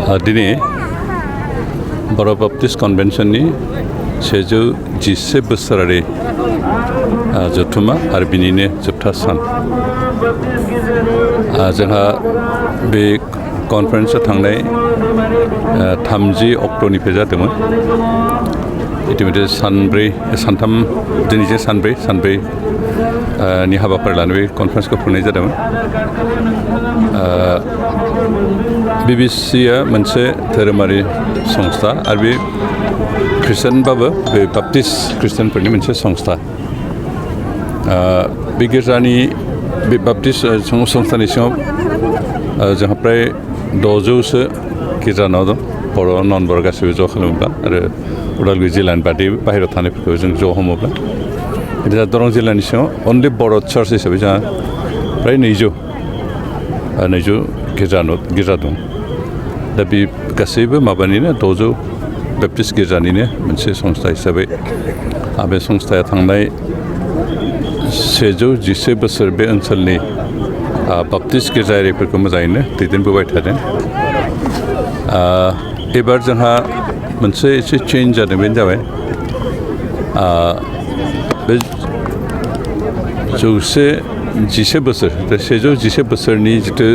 दिनै बर' बाप्टिस्ट कन्वेन्शननि 111 बोसोरारि जथुमा आरो बिनिनो जोबथा सान जोंहा बे कन्फारेन्सआ थांनाय 30 अक्ट'निफ्राय जादोंमोन इतिमধ্যে सानथाम दिनैजों सानब्रै नि हाबाफारि लानानै बे कन्फारेन्सखौ खुंनाय जादोंमोन बिबिसिआ मोनसे धोरोमारि संस्था आरो बे ख्रिस्टानबाबो बे बाप्टिस्ट ख्रिस्टानफोरनि मोनसे संस्था बे गिर्जानि बे बाप्टिस्ट संस्थानि सिङाव जोंहा फ्राय 600सो गिर्जा न' दं बर' नन बर' गासैबो ज' खालामोब्ला आरो उदालगुरि जिल्लानि बादै बाहेरायाव थानायफोरखौ जों ज' हमोब्ला दा दरं जिल्लानि सिङाव अनलि बर' चार्च हिसाबै जोंहा फ्राय 200 गिर्जा दं दा बे गासैबो माबानिनो 600 बाप्टिस्ट गिर्जानिनो मोनसे संस्था हिसाबै बे संस्थाया थांनाय 111 बोसोर बे ओनसोलनि बाप्टिस्ट गिर्जायारिफोरखौ मोजाङैनो दैदेनबोबाय थादों एबार जोंहा मोनसे एसे चेन्ज जादों बेनो जाबाय बे 111 बोसोर 111 बोसोरनि जिथु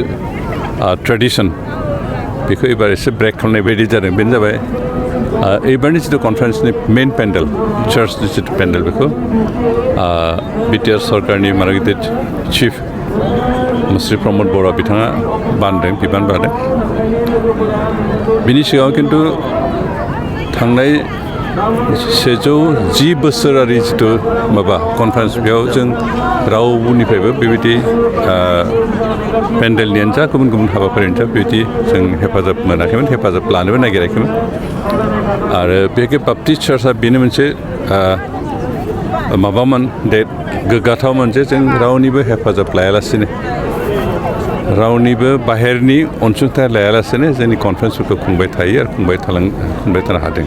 ट्रेडिसन बेखौ एबार एसे ब्रेक खालामनाय बायदि जादों बेनो जाबाय एबारनि जिथु कन्फारेन्सनि मेन पेन्डेल चार्चनि जिथु पेन्डेल बेखौ बिटिआर सरकारनि माने गिदिर चिफ मुस्रि प्रमद बर' बिथाङा बिबान बानदों बिनि सिगाङाव खिन्थु थांनाय 110 बोसोरारि जिथु माबा कन्फारेन्स बेयाव जों रावनिफ्रायबो बेबायदि पेन्डेलनियानो जा गुबुन गुबुन हाबाफारिनि जा बेबायदि जों हेफाजाब मोनाखैमोन हेफाजाब लानोबो नागिराखैमोन आरो बे बाप्टिस्ट चार्चआ बेनो मोनसे माबामोन गोग्गाथावमोन जे जों रावनिबो हेफाजाब लायालासिनो रावनिबो बाहेरनि अनसुंथाइ लायालासिनो जोंनि कन्फारेन्सफोरखौ खुंबाय थायो आरो खुंबाय थानो हादों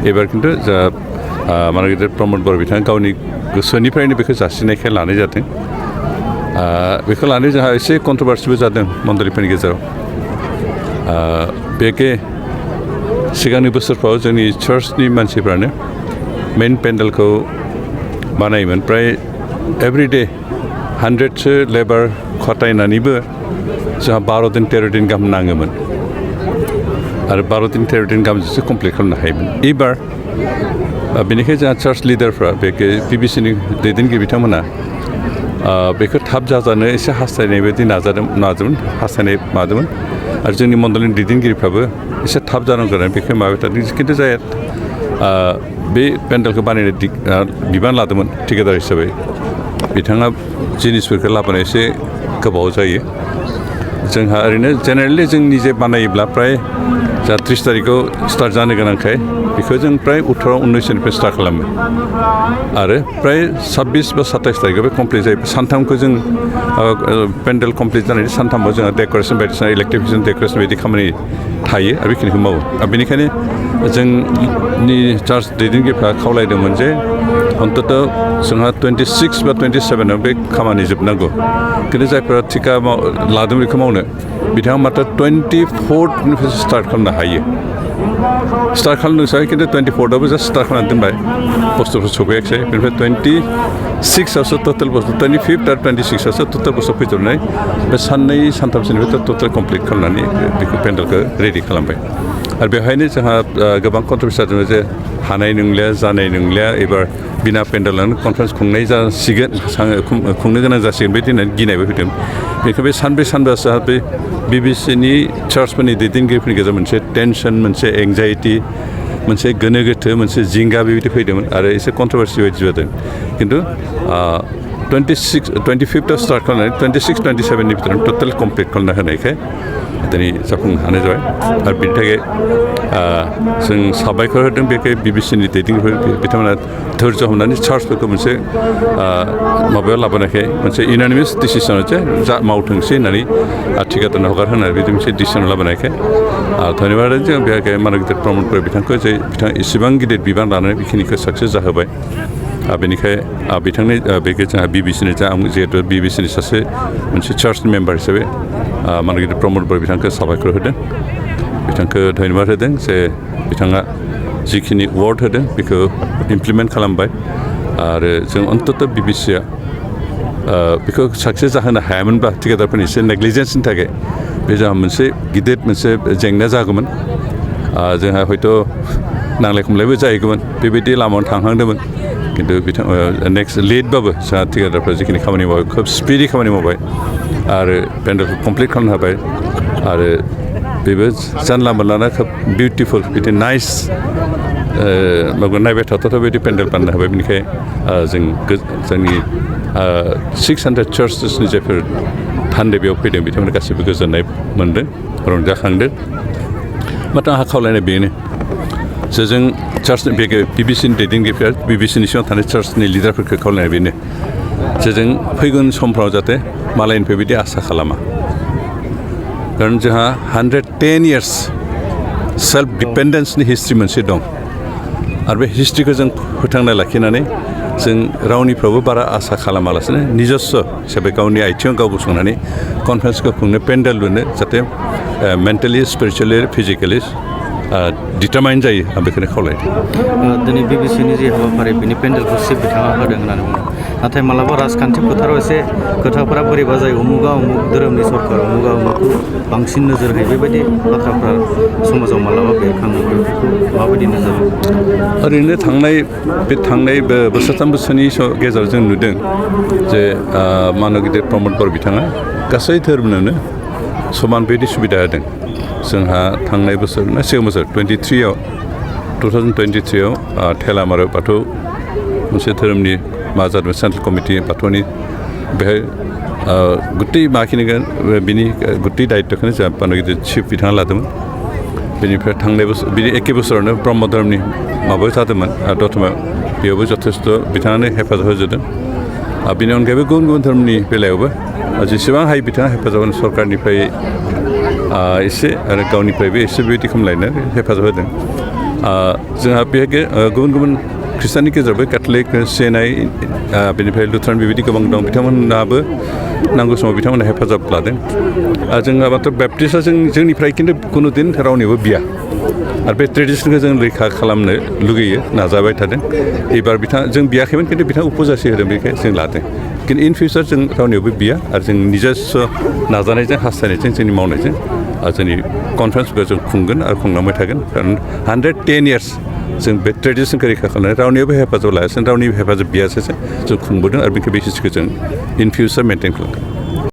एबार खिन्थु जा माने गिदिर प्रमद बर' बिथाङा गावनि गोसोनिफ्रायनो बेखौ जासिनायखाय लानाय जादों बेखौ लानानै जोंहा एसे कन्ट्रभार्सिबो जादों मण्डलिफोरनि गेजेराव बेखे सिगांनि बोसोरफ्राव जोंनि चार्चनि मानसिफ्रानो मेन पेन्डेलखौ बानायोमोन फ्राय एभ्रिडे 100सो लेबार खटायनानैबो जोंहा 12 दिन 13 दिन गाहाम नाङोमोन आरो 12 दिन 13 दिन गाहामजोंसो कमप्लिट खालामनो हायोमोन एबार बेनिखायनो जोंहा चार्च लिडारफ्रा बे बिबिसिनि दैदेनगिरि बिथांमोना बेखौ थाब जाजानो एसे हास्थायनाय बायदि नाजादोंमोन आरो जोंनि मण्डलनि दैदेनगिरिफ्राबो एसे थाब जानांगौ होननानै बेखौ माबाबाय थादों खिन्थु जाया बे पेन्डेलखौ बानायनो बिबान लादोंमोन ठेकेदार हिसाबै बिथाङा जिनिसफोरखौ लाबोनाय एसे गोबाव जायो जोंहा ओरैनो जेनेरेलि जों निजे बानायोब्ला फ्राय जा 30 तारिखआव स्टार्ट जानो गोनांखाय बेखौ जों फ्राय 18-19निफ्राय स्टार्ट खालामो आरो फ्राय 26 बा 27 तारिखआव बे कमप्लिट जायो सानथामखौ जों पेन्डेल कमप्लिट जानायनि सानथामाव जोंहा डेक'रेसन बायदिसिना इलेक्ट्रिफिकेसन डेक'रेसन बायदि खामानि थायो आरो बेखिनिखौ मावो आरो बेनिखायनो जोंनि चार्च दैदेनगिरिफ्रा खावलायदोंमोन जे अन्तत जोंहा 26 बा 27आव बे खामानि जोबनांगौ खिन्थु जायफोरा थिका लादों बेखौ मावनो बिथाङा मात्र 24निफ्राय स्टार्ट खालामनो हायो स्टार्ट खालामदोंसै खिन्थु 24आवबो जास्ट स्टार्ट खालामनानै दोनबाय बुस्थुफोर सफैयाखिसै बेनिफ्राय 26आवसो टटेल बुस्थु 25 आरो 26आवसो टटेल बुस्थु फैजोबनाय बे साननै सानथामसोनिफ्राय टटेल कमप्लिट खालामनानै बेखौ पेन्डेलखौ रेडि खालामबाय आरो बेवहायनो जोंहा गोबां कन्ट्रभार्सि जादों जे हानाय नंलिया जानाय नंलिया एबार बिना पेन्डेलानो कन्फारेन्स खुंनाय जासिगोन खुंनो गोनां जासिगोन बेबायदि होननानै गिनायबो फैदों बेखौ बे सानब्रैसो बे बिबिसिनि चार्चफोरनि दैदेनगिरिफोरनि गेजेराव मोनसे टेनसन मोनसे एंजाइटि मोनसे गोनो गोथो मोनसे जिंगा बेबायदि फैदोंमोन आरो एसे कन्ट्रभार्सि बायदि जादों खिन्थु 25आव स्टार्ट खालामनानै 26-27नि भितराव टटेल कमप्लिट खालामना होनायखाय दिनै जाफुंनो हानाय जाबाय आरो बेनि थाखाय जों साबायखर होदों बेखाय बिबिसिनि दैदेनगिरिफोर बिथांमोना धैर्य हमनानै चार्चफोरखौ मोनसे माबायाव लाबोनायखाय मोनसे इउनानिमास डिसिसनाव जे मावथोंसै होननानै ठेकेदारनो हगार होनानै बिदि मोनसे डिसिसन लाबोनायखाय धन्यबाद जों बेहाय माने गिदिर प्रमदफोर बिथांखौ जे बिथाङा इसेबां गिदिर बिबान लानानै बेखिनिखौ साक्सेस जाहोबाय बेनिखाय बिथांनि बेखौ जोंहा बिबिसिनि जा आं जिहेतु बिबिसिनि सासे मोनसे चार्चनि मेम्बार हिसाबै माने गिदिर प्रमद बर' बिथांखौ साबायखर होदों बिथांखौ धन्यबाद होदों जे बिथाङा जिखिनि वार्ड होदों बेखौ इमप्लिमेन्ट खालामबाय आरो जों अन्तत बिबिसिआ बेखौ साक्सेस जाहोनो हायामोनब्ला थिकादारफोरनि एसे नेग्लिजेन्सनि थाखाय बे जोंहा मोनसे गिदिर मोनसे जेंना जागौमोन जोंहा हयथ' नांलाय खमलायबो जाहैगौमोन बेबायदि लामायाव थांहांदोंमोन खिन्थु बिथां नेक्स्ट लेटबाबो जोंहा थिकादारफ्रा जिखिनि खामानि मावबाय खोब स्पिडि खामानि मावबाय आरो पेन्डेलखौ कमप्लिट खालामनो हाबाय आरो बेबो जानला मोनलाना खोब बिउटिफुल बिदि नाइस नायबाय थाथावथाव बायदि पेन्डेल बानायनो हाबाय बेनिखायनो जोंनि 600 चार्चेसनि जायफोर थान्दै बेयाव फैदों बिथांमोना गासैबो गोजोननाय मोन्दों रंजाखांदों माथो आंहा खावलायनाय बेनो जे जों चार्चनि बे बिबिसिनि दैदेनगिरिफ्रा बिबिसिनि सिङाव थानाय चार्चनि लिडारफोरखौ खावलायनाय बेनो जे जों फैगोन समफ्राव जाहाथे मालायनिफ्राय बिदि आसा खालामा खारन जोंहा 110 years सेल्फ डिपेन्डेन्सनि हिस्ट्रि मोनसे दं आरो बे हिस्ट्रिखौ जों फोथांना लाखिनानै जों रावनिफ्रावबो बारा आसा खालामालासिनो निजस्व हिसाबै गावनि आथिङाव गाव गसंनानै कनफारेन्सखौ खुंनो पेन्डेल लुनो जाहाथे मेन्टेलि स्पिरिचुवेलि फिजिकेलि डिटारमाइन जायो आं बेखौनो खावलायदों दिनै बिबिसिनि जि हाबाफारि बिनि पेन्डेलखौ सिब बिथाङा होदों होननानै बुङो नाथाय मालाबा राजखान्थि फोथाराव एसे खोथाफोरा बोरैबा जायो उमुगा उमुग धोरोमनि सरकार उमुगा उमुगखौ बांसिन नोजोर होयो बेबायदि बाथ्राफ्रा समाजाव मालाबा बेरखाङो बेफोरखौ माबायदि नोजोर ओरैनो थांनाय बोसोरथाम बोसोरनि गेजेराव जों नुदों जे मानब गिदिर प्रमद बर बिथाङा गासै धोरोमनोनो समान बायदि सुबिदा होदों जोंहा थांनाय बोसोर सिगां बोसोर 2023आव थेलामार बाथौ मोनसे धोरोमनि मा जादों सेन्ट्रेल कमिटि बाथौनि बेहाय गुथै माखिनिगोन बिनि गुथै दायित्वखौनो जोंहा बानगिदिर चिफ बिथाङा लादोंमोन बेनिफ्राय थांनाय बोसोर बिनि एखे बोसोरावनो ब्रह्म धोरोमनि माबायाव जादोंमोन दतमायाव बेयावबो जथेस्थ' बिथाङानो हेफाजाब होजोबदों बेनि अनगायैबो गुबुन गुबुन धोरोमनि बेलायावबो जेसेबां हायो बिथाङा हेफाजाब होनो सरकारनिफ्राय एसे आरो गावनिफ्रायबो एसे बेबायदि खालामलायनो हेफाजाब होदों जोंहा बेहाय गुबुन गुबुन खृष्टाननि गेजेरावबो केथलिक सिएनआइ बेनिफ्राय लुथारान बेबायदि गोबां दं बिथांमोनाबो नांगौ समाव बिथांमोना हेफाजाब लादों जोंहा माथ्र बेप्टिस्टआ जोंनिफ्राय खिन्थु खुनु दिन रावनिबो बिया आरो बे ट्रेडिसनखौ जों रैखा खालामनो लुगैयो नाजाबाय थादों एबार जों बियाखैमोन खिन्थु बिथाङा उपजासि होदों बेखायनो जों लादों खिन्थु इन फिउचार जों रावनियावबो बिया आरो जों निजस्व नाजानायजों हास्थायनायजों जोंनि मावनायजों जोंनि कनफारेन्सखौ जों खुंगोन आरो खुंलांबाय थागोन खारन 110 years जों बे ट्रेडिसनखौ रैखा खालामनानै रावनियावबो हेफाजाब लायासिनो रावनिबो हेफाजाब बियासो जों खुंबोदों आरो बेखौ बे हिस्ट्रिखौ जों इन फिउचार मेनटेन खालामगोन